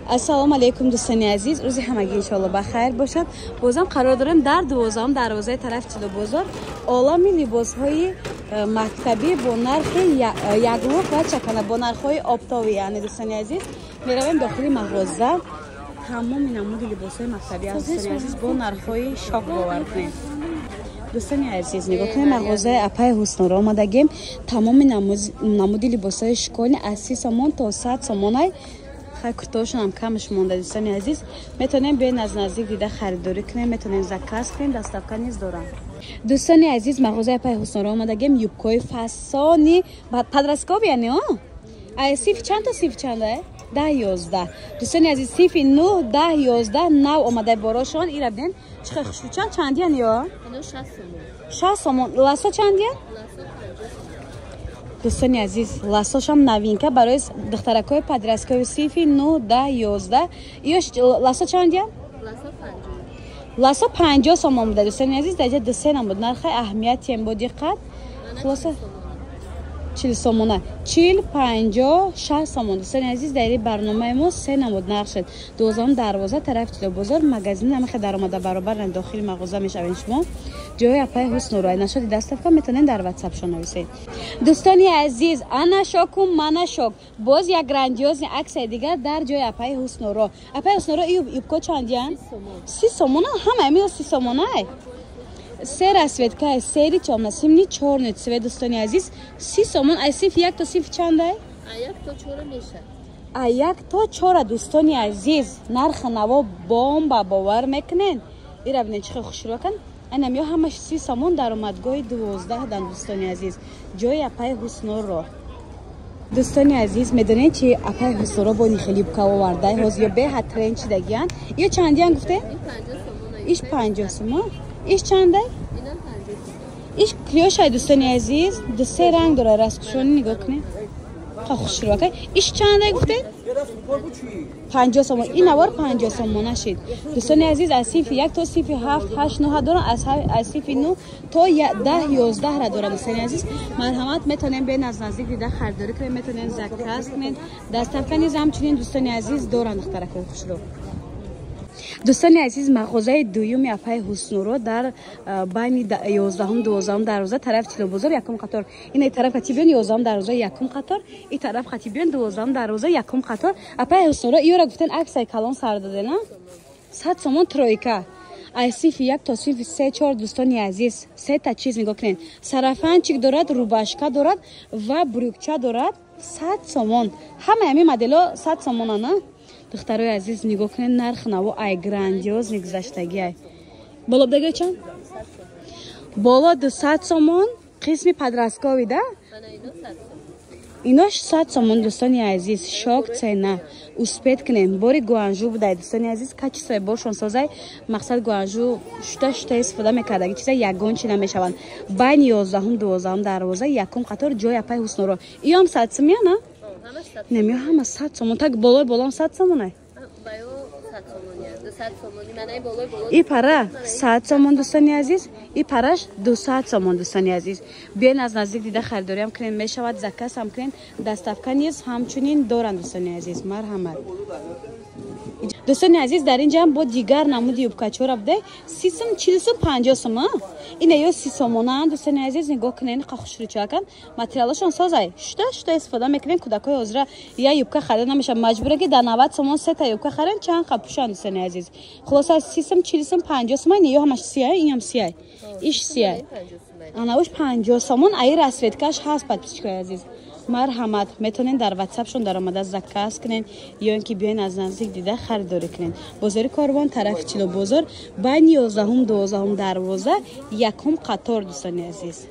Ассалому алайкум, дӯстони азиз. Рӯзи ҳамагӣ иншоалло ба хайр бошад. Бозам қарор дорем дар 12-ум дарвозаи тарафи Тилобозор. Олами либосҳои мактабӣ бо нархи яклух ва чакана, бо нархҳои оптовӣ. Яъне, дӯстони азиз, меравем дохили мағоза. Тамоми намуди либосҳои мактабӣ аст, дӯстони азиз, бо нархҳои шок, бовар кунед. Дӯстони азиз, нигоҳ кунед, мағозаи апаи Ҳуснуро омадагем. Тамоми намуди либосҳои школьный аз 30 сомон то 100 сомонай. Хай, куртаошонам камаш монда. Дӯстони азиз, метавонем биёен, аз наздик дида харидорӣ кунем, метавонем заказ кунем, доставка низ дорам. Дӯстони азиз, мағозаи апаи Ҳуснуро омадагем. Юбкаҳои фасони подростковый, яъне синфи чанд то синфи чанда? 10, 11. Дӯстони азиз, синфи 9, 10, 11 нав омадаи борошон. Ира бинен, чӣ хел хушрӯ. Чандиян ё? 60 сомон. Ласо чандиян? Дӯстони азиз, ласошам новинка барои духтаракҳои подростковый, синфи 9, 10, 11. Ё ласо чандиян? Ласо 50 сомон буда. Дӯстони азиз, даҷа дусе намуд нархи, аҳамиятием, бо диққат. Хулоса, 40 сомона, 40, 50, 60 сомон. Дӯстони азиз, дар ин барномаи мо се намуд нарх шуд. 12-ум дарвоза, тарафи Тилобозор, магазин ҳамахе даромада, баробар дохили мағоза мешавед шумо. Ҷои апаи Ҳуснуро нашоди доставка, метавонед дар ватсапшон нависед. Дӯстони азиз, ана шоку мана шок, боз як грандиозный акция дигар дар ҷои апаи Ҳуснуро. Апаи Ҳуснуро, юбко чандиян? 30 сомона. Ҳама амио 30 сомонай. Се расцветка, серый, тёмно-синий, чёрный цвет. Дӯстони азиз, 30 сомон. Ай синфи як то синфи чандай? А як то чора. Дӯстони азиз, нархи наво бомба, бовар мекунед? Ира бинед, чӣ хел хушрӯакан. Айнам ё ҳамаш 30 сомон. Даромадгоҳи 12 дан, дӯстони азиз, ҷои апаи Ҳуснуро. Дӯстони азиз, медонед чи? Апаи Ҳуснуро бо нихели юбка овардай. Ҳозир ё беҳад тренд чидагиян. Ё чандиян гуфте? Иш 50 сомон. Иш чандай? Иш клёшай. Дӯстони азиз, ду се ранг дора, расткушонӣ, нигоҳ кунед, хушрӯакай. Иш чандай гуфте? 50 сомон. Ин навор 50 сомона шид. Дӯстони азиз, аз синфи як то синфи ҳафт, ҳашт, нӯҳа дорам, аз синфи 9 то 10, 11-ра дорам. Дӯстони азиз, марҳамат, метавонем бен аз наздик дида харидорӣ кунем, метавонем заказ кунем, доставка низ ҳамчунин, дӯстони азиз, доранд духтаракои хушрӯ. Дӯстони азиз, мағозаи дуюми апаи Ҳуснуро дар байни 11-ум, 12-ум дарвоза, тарафи Тилобозор, якум қатор. Ина тараф хати биён, 11-ум дарвоза, якум қатор, и тараф хати биён, 12-ум дарвоза, якум қатор. Апаи Ҳуснуро, иёра гуфтен, акция калон сар додена, 100 сомон тройка, аз синфи як то синфи се, чор. Дӯстони азиз, сета чиз нигоҳ кунед: сарафанчик дорад, рубашка дорад ва брюкча дорад. 100 сомон. Ҳамаи ҳамин модело 100 сомонана. Духтарои азиз, нигоҳ кунед, нарх наво ай грандиозный гузаштагиай. Боло бдаги чанд? Боло 200 сомон, қисми подростковый да. Инош 100 сомон. Дӯстони азиз, шок цена, успеть кунем. Бори Гуанжу будай, дӯстони азиз, качествои боршон созай. Мақсад, Гуанжу шута шута истифода мекардаги чиза, ягон чи намешаванд. Байни 11-ум, 12-ум дарвоза, якум қатор, ҷои апаи Ҳуснуро. Иём 100 сомияна? Немё, ҳама 100 сомон. Так, болои болоам 100 сомонай. И пара 100 сомон, дӯстони азиз, и параш 200 сомон. Дӯстони азиз, биёен, аз наздик дида харидориам кунем, мешавад заказам кунем, доставка низ ҳамчунин доранд. Дӯстони азиз, марҳамат. Дӯстони азиз, дар ин ҷам бо дигар намуди юбкачора буде: 30 сум, 40 сум, 50 сум. Ина ё 30 сомонаанд. Дӯстони азиз, нигоҳ кунед, қа хушрӯчакан, материалашон созай, шута шута истифода мекунем. Кӯдакҳои ҳозира я юбка харида намешавад, маҷбура ки дар 90 сомон сета юбка харем, чанд қа пӯшанд. Дӯстони азиз, хулоса, 30 сум, 40 сум, 50 сум. Ина ё ҳамаш сияй, инам сияй, иш сияй, анавш 50 сомон. Аи расцветкаш ҳаст. Подписчикои азиз, марҳамат, метавонед дар ватсапшон даромада заказ кунед ё ин ки биёен, аз наздик дида харидорӣ кунед. Бозори Корвон, тарафи Тилобозор, байни 11-ум, 12-ум дарвоза, якум қатор, дӯстони азиз.